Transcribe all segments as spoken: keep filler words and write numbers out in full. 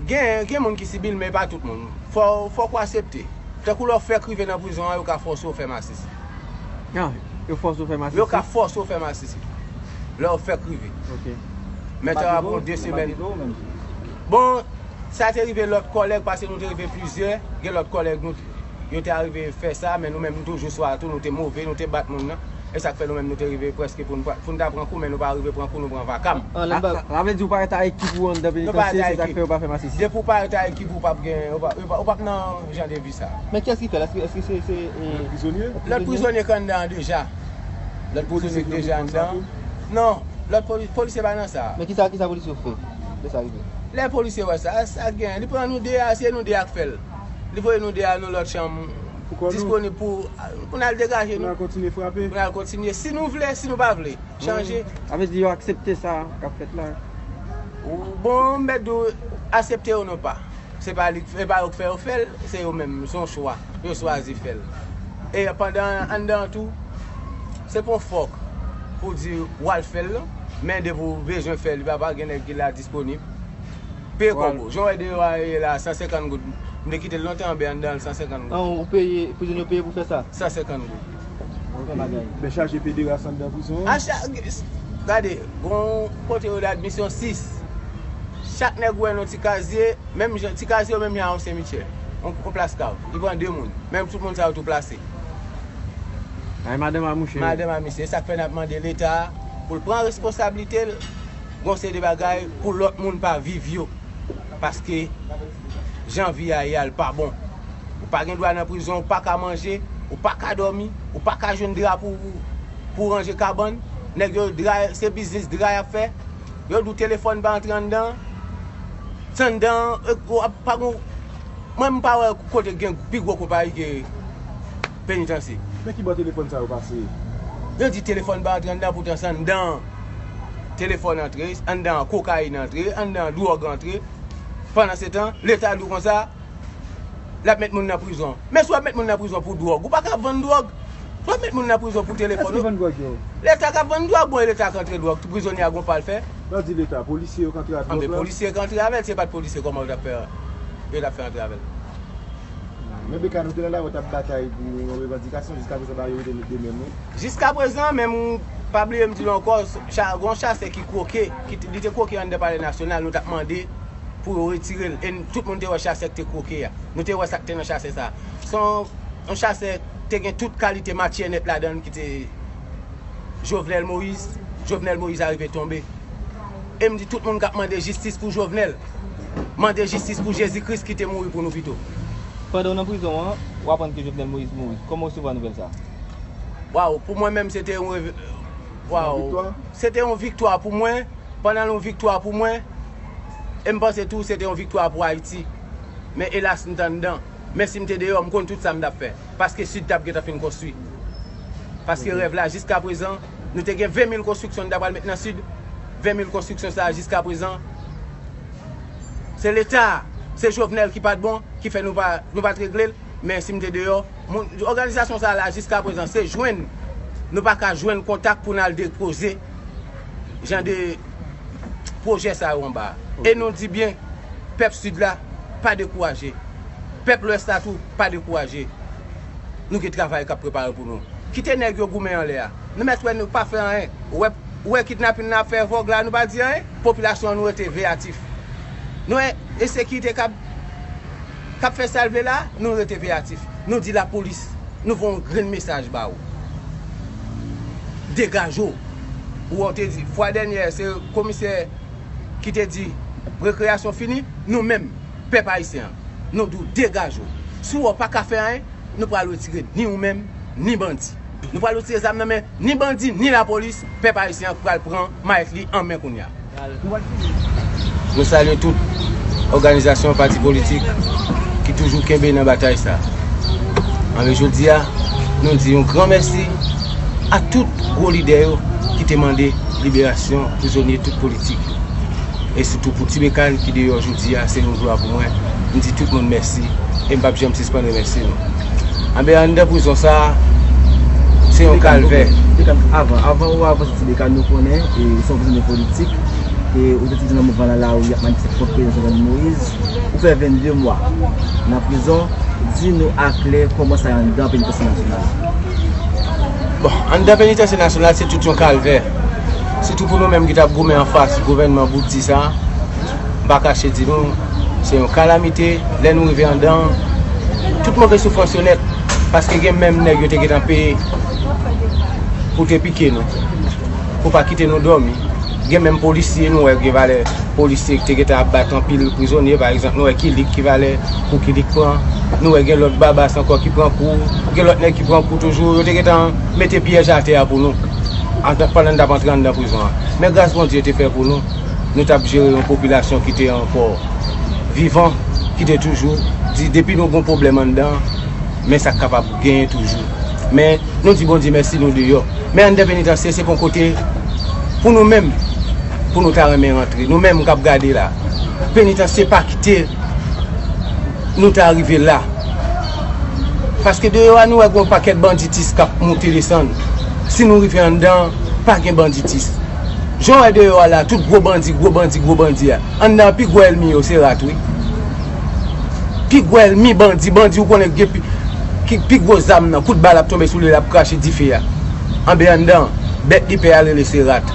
Gen, gen moun ki sibi l, men pa tout moun. Fò, fòk ou aksepte. Tankou lè w fèk rive nan prizon an, yo ka fòse w fè masisi. Ah, yo fòse w fè masisi. Yo ka fòse w fè masisi. Lè w fèk rive. Ok. Men sa va pran de semèn. Bon, sa te rive lòt kòlèg, paske nou te rive plizyè. Gen lòt kòlèg nou, yo te arive fè sa, men nou menm nou toujou swa tou, nou te move, nou te bat moun nan. E sa k fè nou menm nou te rive prèske pou n pa- pou n ta pran kou, men nou pa rive pran kou, nou pran vakam. Ah, sa vle di ou pa rete ak ekip ou anndan penitansye, se sa k fè yo pa fè masisi. Depi ou pa rete ak ekip ou, p ap gen, ou p ap, ou p ap, ou p ap nan jan de vi sa. Men kiyès ki fè l? Èske, èske se, se, eh, Prizonye? Lòt prizonye k anndan an deja. Lòt prizonye k deja anndan. Non, lòt poli- polisye pa nan sa. Men kisa, kisa polisye yo fè lè sa rive? Lè polisye wè sa, sa gen, li pran nou de a, se nou de a k fè l. Li voye nou de a nan lòt chanm disponib pou, pou n al degaje Pou n nou. al kontinye frape. Pou n al kontinye. Si nou vle, si nou pa vle chanje. Sa vle di yo aksepte sa k ap fèt la. Bon, m mèt di w, aksepte yo non pa. Se pa li, se pa yo k fè yo fè l, se yo menm, se yon chwa. Yo chwazi fè l. E pandan anndan an tou, se pa yon fòk pou di w al fè l non. Men depi w bezwen fè l, papa, gen nèg ki la disponib. Peye kòb ou. Jan w wè deyò a ye la, san senkant goud. M te kite l lontan anben anndan an, san senkant goud. An, ou peye, prizonye yo peye pou fè sa? San senkant goud. Bon bagay. Men chaje pederas anndan prizon an. A cha- Gade, gon kote yo de admisyon sis. Chak nèg ou wè nan ti kazye, menm jan, ti kazye yo menm jan a yon senmityè. On, on plas kav. Li pran de moun. Menm tout moun sa yo tou plase. Ay madanm a mouche. Madanm a misye. E sa k fè n ap mande Leta pou l pran responsablite l, gon seri de bagay pou lòt moun pa viv yo. Paske jan vi a ye a, l pa bon. Ou pa gen dwa nan prizon, ou pa ka manje, ou pa ka dòmi, ou pa ka jwenn dra pou, pou ranje kabann. Nèg yo dra, se biznis dra y ap fè. Yo di w telefòn pa antre anndan. Se anndan, e, w ap, pa gon, mwen m pa wè kote gen pi gwo konpayi ke penitansye. Men ki bò telefòn sa yo pase? Yo di telefòn pa antre anndan, poutan se anndan telefòn antre, anndan kokayin antre, anndan dwòg antre. Pandansetan, Leta di w konsa, l ap met moun nan prizon. Men si w ap met moun nan prizon pou dwòg, ou pa ka vann dwòg. Si w ap met moun nan prizon pou telefòn. Èske vann dwòg yo? Leta k ap vann dwòg, bon, e Leta k antre dwòg, prizonye a gon pa l fè. Lè w di Leta, polisye yo k antre ak dwòg Anben, la? Polisye k antre avè l, se pa t polisye, kòman yo t ap fè, yo t ap fè antre avè l? Men Beka, nou te nan lari, w t ap batay pou yon revandikasyon, jiska prezan ba yo rete de menm wi. Jiska prezan, men m pa bliye m di l ankò, cha- gon chasè ki kwoke, ki te- li te kwoke anndan Palè Nasyonal, nou t ap mande pou yo retire l. E n- tout moun te wè chasè k te kwoke a. Nou te wè sa k te nan chasè sa. Se yon, yon chasè te gen tout kalite matyè nèt ladan l ki te Jovenel Moïse. Jovenel Moïse arive tonbe. E m di tout moun k ap mande jistis pou Jovenel, mande jistis pou Jezi Kris ki te mouri pou nou pito. Pandan w nan prizon an, w aprann ke Jovenel Moïse mouri. Kòman w resevwa nouvèl sa? Waw, pou mwen menm se te yon reve- waw. Viktwa? Se te yon viktwa pou mwen. Pandan l yon viktwa pou mwen, e m panse tou se te yon viktwa pou Ayiti. Men elas, m t anndan. Men si m te deyò, m konn tout sa m t ap fè. Paske Sid t ap gentan fin konstwi. Paske rèv la, jiska prezan, nou te gen ven mil konstriksyon nou ta pral met nan Sid. Ven mil konstriksyon sa a, jiska prezan, se Leta, se Jovenel ki pa t bon, ki fè nou pa, nou pa t regle l. Men si m te deyò, moun, òganizasyon sa a la, jiska prezan, se jwenn. Nou pa ka jwenn kontak pou n al depoze jan de pwojè sa yo anba a. E nou di byen, pèp Sid la, pa dekouraje. Pèp Lwès la tou, pa dekouraje. Nou gen travay k ap prepare pou nou. Kite nèg yo goumen anlè a. Nou mèt wè nou pa fè anyen. Ou wè, ou wè kidnapin nan ap fè vòg la, nou pa di anyen. Popilasyon an, nou rete veyatif. Nou wè ensekirite k ap, k ap fè sa l vle la, nou rete veyatif. Nou di lapolis, nou voye yon grenn mesaj ba ou. Degaje w. Ou wè, w te di, fwa dènyè, se komisè ki te di rekreyasyon fini, nou menm, pèp ayisyen an, nou di w degaje w. Si w wè w pa ka fè anyen, nou pral retire ni ou menm, ni bandi. Nou pral retire zam nan men ni bandi, ni lapolis. Pèp ayisyen an pral pran mayèt li an men kounye a. Nou salye tout òganizasyon, pati politik ki toujou kenbe nan batay sa. Anben jodi a, nou di yon gran mèsi a tout gwo lidè yo ki te mande liberasyon prizonye tout politik yo. E sitou pou Ti Bekan ki deyò jodi a, se yon glwa pou mwen. M di tout moun mèsi e m p ap janm sispann remèsye nou. Anben anndan prizon sa a, se yon kalvè. Avan, avan ou avanse Ti Bekan, nou konnen e se yon prizonye politik. E ou te toujou nan mouvman nan lari, y ap manifeste kont prezidan Jovenel Moïse. Ou fè vennde mwa nan prizon. Di nou aklè kòman sa ye anndan penitansye nasyonal la. Bon, anndan penitansye nasyonal, se tout yon kalvè. Sitou pou nou menm ki t ap goumen anfas gouvènman bout di sa a, m pa kache di nou, se yon kalamite. Lè nou rive anndan, tout move soufrans yo nèt, paske gen menm nèg yo te gentan peye pou te pike nou, pou pa kite nou dòmi. Gen menm polisye, nou wè gen valè polisye ki te gentan ap bat anpil prizonye, pa egzanp, nou wè Kilik ki valè kou Kilik pran, nou wè gen lòt Babas ankò ki pran kou, gen lòt nèg ki pran kou toujou, yo te gentan mete pyèj atè a pou nou, antan, pandan n t ap antre anndan prizon an. Men gras Bondye te fè pou nou, nou t ap jere yon popilasyon ki te ankò vivan, ki te toujou di depi nou gon pwoblèm anndan, men sa k kapab genyen toujou. Men nou di Bondye mèsi, nou deyò. Men anndan penitansye se pa yon kote pou nou menm, pou nou ta renmen rantre. Nou menm k ap gade la, penitansye pa kite nou ta rive la. Paske deyò a, nou wè gen yon pakèt banditis k ap moute desann. Si nou rive anndan, pa gen banditis. Jan w wè deyò a la, tout gwo bandi, gwo bandi, gwo bandi a. Anndan an, pi gwo ènmi yo se rat, wi. Pi gwo ènmi bandi, bandi ou konnen ki gen pi, ki, pi gwo zam nan, kout bal ap tonbe sou li, l ap krache dife a. Anben anndan, bèt li pè a rele se rat.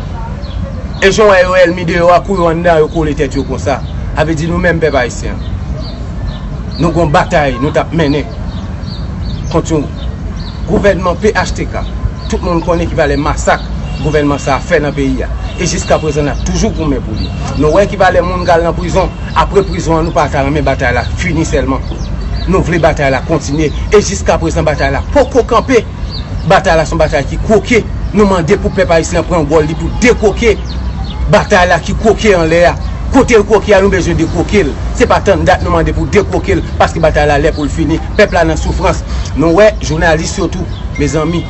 E jan w wè yo ènmi deyò a, kou yo anndan, yo kole tèt yo konsa. A vle di nou menm pèp ayisyen an, nou gon batay nou t ap mennen kont yon gouvènman P H T K. Tout moun konnen ki valè masak gouvènman sa a fè nan peyi a. E jiska prezan, n ap toujou goumen pou li. Nou wè ki valè moun k al nan prizon. Apre prizon an, nou pa ta renmen batay la fini sèlman. Nou vle batay la kontinye. E jiska prezan, batay la poko kanpe. Batay la se yon batay ki kwoke. Nou mande pou pèp ayisyen an pran gòl li pou dekwoke batay la ki kwoke anlè a. Kote l kwoke a, nou bezwen dekwoke l. Se pa tann dat nou mande pou dekwoke l, paske batay la lè pou l fini. Pèp la nan soufrans. Nou wè jounalis yo tou, mezanmi,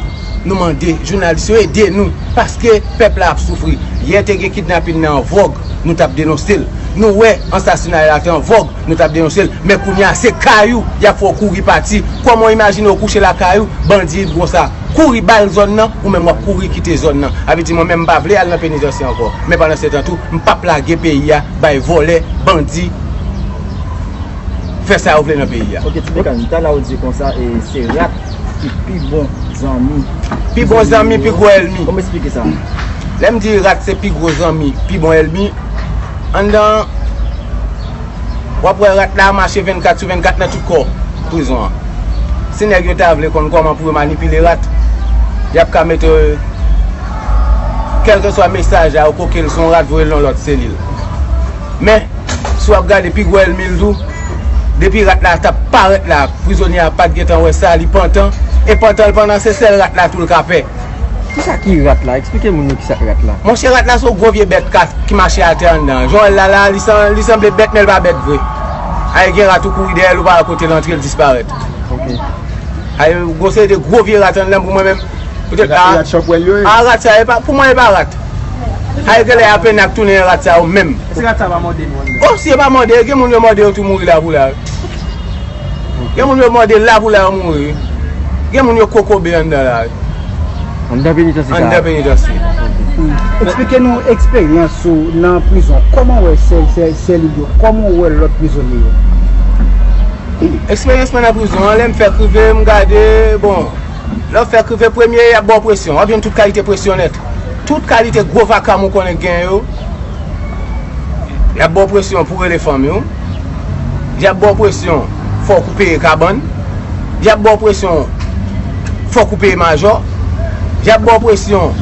nou mande jounalis yo ede nou, paske pèp la ap soufri. Yè te gen kidnapin nan an vòg, nou t ap denonse l. Nou wè ansasinay la te an vòg, nou t ap denonse l. Men kounye a, se kay ou y ap fè w kouri pati. Kòman w imajine w kouche lakay ou, bandi konsa kouri ba l zòn nan, ou menm w ap kouri kite zòn nan? A vle di mwen menm m pa vle al nan penitansye ankò. Men pandan se tan tou, m p ap lage peyi a bay vòlè, bandi, fè sa yo vle nan peyi a. Ok, Ti Mekan, talè w di konsa, e, se rat ki pi bon zanmi. Pi bon zanmi, pi gwo ènmi. Kòman eksplike sa? Lè m di rat se pi gwo zanmi, pi bon ènmi, anndan, w ap wè rat la mache vennkat sou vennkat nan tout kò prizon an. Si nèg yo ta vle konn kòman pou yo manipile rat, y ap ka mete, kèlkeswa mesaj la, yo koke l sou yon rat, voye l nan lòt selil. Men, si w ap gade pi gwo ènmi l tou, depi rat la t ap parèt la, prizonye a pa t gentan wè sa, li pantan, e pantan l pandan, se sèl rat la tou l ka pè. Kisa ki rat la? Eksplike moun yo kisa k rat la. Monchè, rat la se yon gwo vye bèt kat ki mache atè anndan. Jan w wè l la, la, li san-, li sanble bèt, men l pa bèt vre. Ay, gen rat ou kouri dèyè l, ou pa wè kote l antre, l disparèt. Ok. Ay, gon seri de gwo vye rat anndan pou mwen menm. Poutèt, e rat, a, e rat chanpwèl yo ye? A, rat sa, e pa, pou mwen, e pa rat. Ay, genlè apèn y ap tounen rat sa yo menm. Èske rat sa pa mòde nou anndan? O, si yo pa mòde, gen moun yo mòde yo tou mouri la pou la. Gen moun yo mòde la pou la yo mouri. Gen moun yo kokobe anndan la. Anndan penitansye sa a. Anndan penitansye. Eksplike nou eksperyans ou nan prizon. Kòman w wè sè-, sè-, selil yo? Kòman w wè lòt prizonye yo? Eksperyans mwen nan prizon an, lè m fèk rive, m gade, bon, lè w fèk rive, premye, y ap ba w presyon. W ap jwenn tout kalite presyon nèt. Tout kalite gwo vakam ou konnen k gen yo. Y ap ba w presyon pou w rele fanmi w. Y ap ba w presyon, fòk ou peye kabann. Y ap ba w presyon, fòk ou peye majò. Y ap ba w presyon,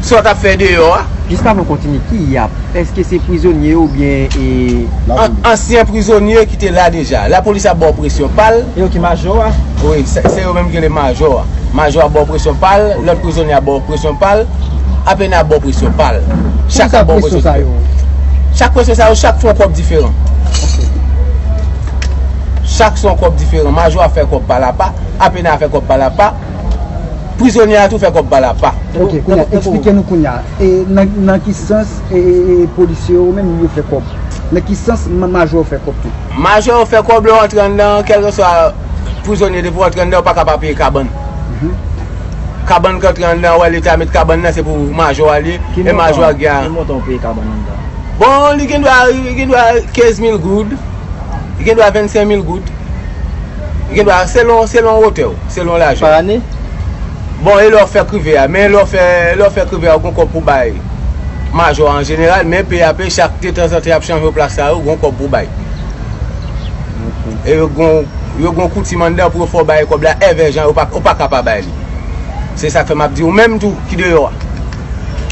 sa w t ap fè deyò a. Jiskavan w kontinye, ki y ap? Èske se prizonye oubyen, e, an-, ansyen prizonye ki te la deja? Lapolis ap ba w presyon pa l. E yo ki majò a? Wi, se, se yo menm ki rele majò a. Majò ap ba w presyon pa l, lòt prizonye ap ba w presyon pa l, apèn ap ba w presyon pa l. Chak ap ba w presyon pa l. Chak presyon sa yo, chak se yon kòb diferan. Chak se yon kòb diferan. Majò a fè kòb pa l apa, apèn a fè kòb pa l apa, prizonye a tou fè kòb pa l apa. Ok, kounye a, eksplike nou kounye a. E nan, nan ki sans, e, e, e, polisye yo menm yo fè kòb? Nan ki sans ma-, majò yo fè kòb tou? Majò yo fè kòb lè w antre anndan, kèlkeswa prizonye, depi w antre anndan, ou pa ka pa peye kabann. Mhm. Kabann k antre anndan, wè Leta met kabann nan, se pou majò a li ye. E majò a gen. Ki montan w peye kabann anndan? Bon, li gen dwa, li gen dwa kenz mil goud. Li gen dwa vennsenk mil goud. Li gen dwa, selon, selon wotè w, selon lajè w. Pa ane? Bon, e lè w fèk rive a, men lè w fè, lè w fèk rive a, ou gon kòb pou bay majò a an jeneral, men P A P, chak detanzantan y ap chanje w plas sa yo, ou gon kòb pou bay. E yo gon, yo gon koutim anndan pou yo fè w bay kòb la, èvè jan, ou pa, ou pa ka pa bay li. Se sa k fè m ap di ou menm tou ki deyò a.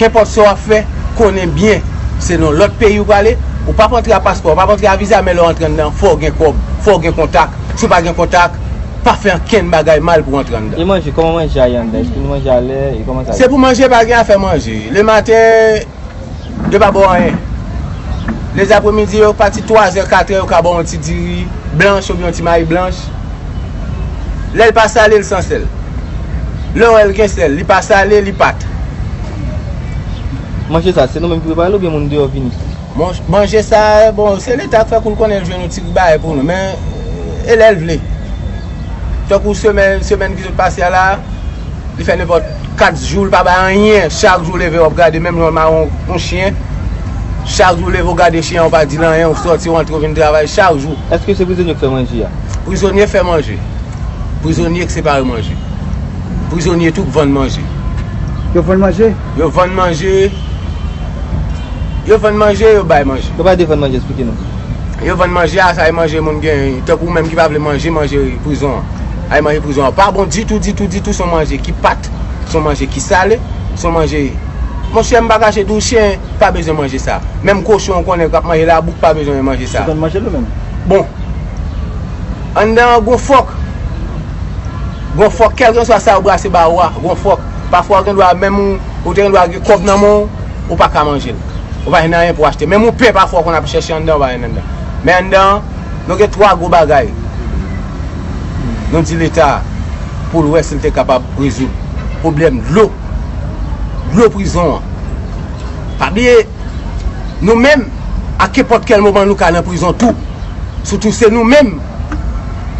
Kenpòt sa w ap fè, konnen byen, se nan lòt peyi ou prale, ou p ap antre a paspò, ou p ap antre a viza, men lè w antre anndan, fò w gen kòb, fò w gen kontak. Si w pa gen kontak, pa fè ankenn bagay mal pou w antre anndan. E manje, kòman manje a ye anndan? Èske nou manje alè? E kòman sa ye? Se pou manje, pa gen afè manje. Lematen, yo pa ba w anyen. Lezapremidi, yo pati twazè, katrè, yo ka ba w yon ti diri blanch oubyen yon ti mayi blanch. Lè l pa sale, l san sèl. Lè w wè l gen sèl, li pa sale, li pat. Manje sa, se nou menm ki prepare l oubyen moun deyò vini? Mon-, manje sa, bon, se Leta k fè kou l konnen l jwenn yon ti bagay pou nou. Men, e lè l vle. Tankou semèn, semèn ki sot pase a la, li fè nenpòt kat jou, li pa bay anyen. Chak jou leve, w ap gade, menm jan w mare yon, yon chen. Chak jou leve, w gade chen an, w pa di l anyen, w sòti, w antre, w vin travay, chak jou. Èske se prizonye k fè manje a? Prizonye fè manje. Prizonye k separe manje. Prizonye tou k vann manje. Yo vann manje? Yo vann manje. Yo vann manje, yo bay manje. Yo pa defann manje, eksplike nou. Yo vann manje a, sa e manje moun gen, tankou ou menm ki pa vle manje, manje prizon an. Ay manje prizon an pa bon ditou, ditou, ditou, se yon manje ki pat, se yon manje ki sale, se yon manje. Monchè, m pa kache di w, chen pa bezwen manje sa. Menm kochon ou konnen k ap manje labouk pa bezwen manje sa. Ou konn manje l ou menm? Bon. Anndan an gon fòk. Gon fòk, kèlkeswa sa yo brase ba ou a, gon fòk. Pafwa ou gen dwa, menm ou, ou te gen dwa gen kòb nan men w, ou pa ka manje l. Ou pa jwenn anyen pou w achte. Menm yon pen pafwa ou konn ap chèche anndan, ou pa jwenn anndan. Men anndan an, nou gen twa gwo bagay. Nou di Leta pou l wè si l te kapab rezoud pwoblèm dlo. Dlo prizon an. Pa bliye, nou menm, a kenpòt kèl moman nou ka nan prizon tou. Sitou se nou menm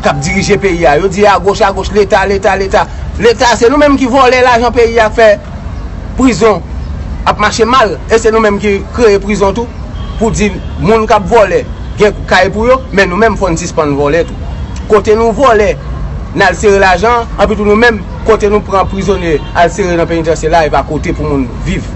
k ap dirije peyi a. Yo di agoch, agoch, Leta, Leta, Leta. Leta, se nou menm ki vòlè lajan peyi a, k fè prizon ap mache mal. E se nou menm ki kreye prizon tou. Pou di moun k ap vòlè gen kay pou yo, men nou menm fò n sispann vòlè tou. Kote nou vòlè, n al sere lajan an, anpi tou nou menm, kote nou pran prizonye, al sere nan penitansye la, e pa kote pou moun viv.